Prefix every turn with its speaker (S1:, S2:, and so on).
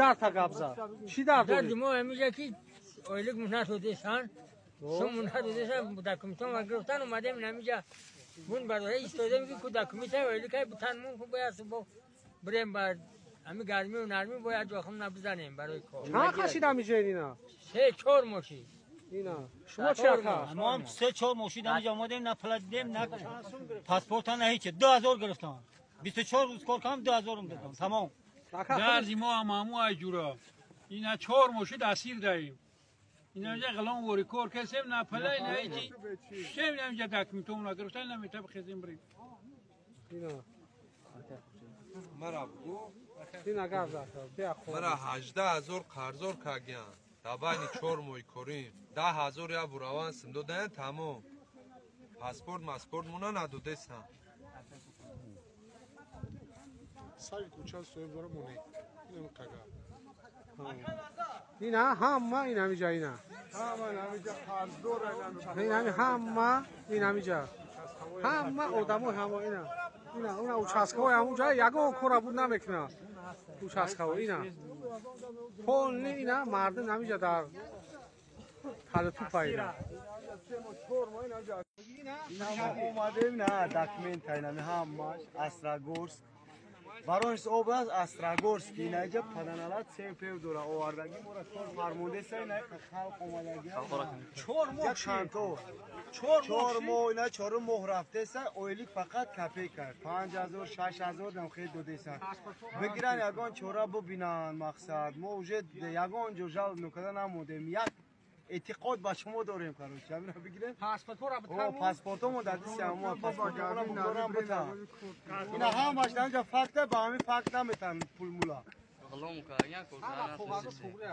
S1: Дард гап зад. Чӣ дард дорӣ?
S2: Дарди мо ҳамиҷа ки ойлик надодесан, сум надодесан, документон гирифтан, омадем ҳамиҷа бун барои истодем ки ку документа ойликай бутан мун ку бояд бо бирем ба ҳами гармию нармӣ бояд ҷохим набизанем барои кор.
S1: Чанд қашид ҳамиҷа ина?
S2: 3-4 мошин.
S1: Ина. Шумо чӣ ака?
S3: Мо ҳам 3-4 мошин ҳамиҷа омадем, на пула дидем, на паспорта, на ҳеч. 2000 гирифтам. 24 рӯз кор кардам, 2000 додам. Тамом.
S4: Дарди мо ҳам ҳаму айҷура. Ина 4 мошин асир даем. Ина ҷа ғалон вори кор касем, на палай, на ҳечи. Шем ҳамиҷа документомона гирифтан, на метаб хезем бирем.
S1: Ина.
S5: Мара бугу.
S1: Ина гап зад. Бия хоб.
S5: Мара 18 000 қарздор кардиян. Дар байни 4 моҳи корим. 10 000 як бор авансим додаян, тамом. Паспорт маспорт мона надодесам.
S6: Саги кӯча соҳиб дора монед. Инам қага.
S1: Ина ҳама ин ҳамиҷа ина.
S6: Ҳама ин ҳамиҷа қарздор
S1: ин ҳами ҳама ин ҳамиҷа. Ҳама одамои ҳама ина. Ина уна участкаҳои ҳамунҷа ягон кора буд намекунад. Участкаҳо ина. Полни ина мардум ҳамиҷа дар талутупа ина.
S7: Омадем на документ инами ҳамаш Острогожск. Воронеж област, Острогожск. Инаҷа паданалат сев пев дора овардаги мора кор фармондеса, ина халқ омадаги.
S1: 4 моҳ.
S7: Чанто.
S1: 4
S7: 4 моҳ, ина чорум моҳ рафтеса, ойлик фақат копейка. 5000, 6000 дам хел додеса. Бигиран, ягон чора бубинанд мақсад. Мо уже ягон ҷо жал нукада намодем. Як эътиқод ба шумо дорем, короче. Ҳамина бигирем.
S1: Паспортҳоро
S7: О, паспортомо дар дисти ҳамо, паспортомона бугорам бутан. Ина ҳамаш дар факта, ба ҳамин факт наметан пулмула.
S1: Ҳама коғазо туғри.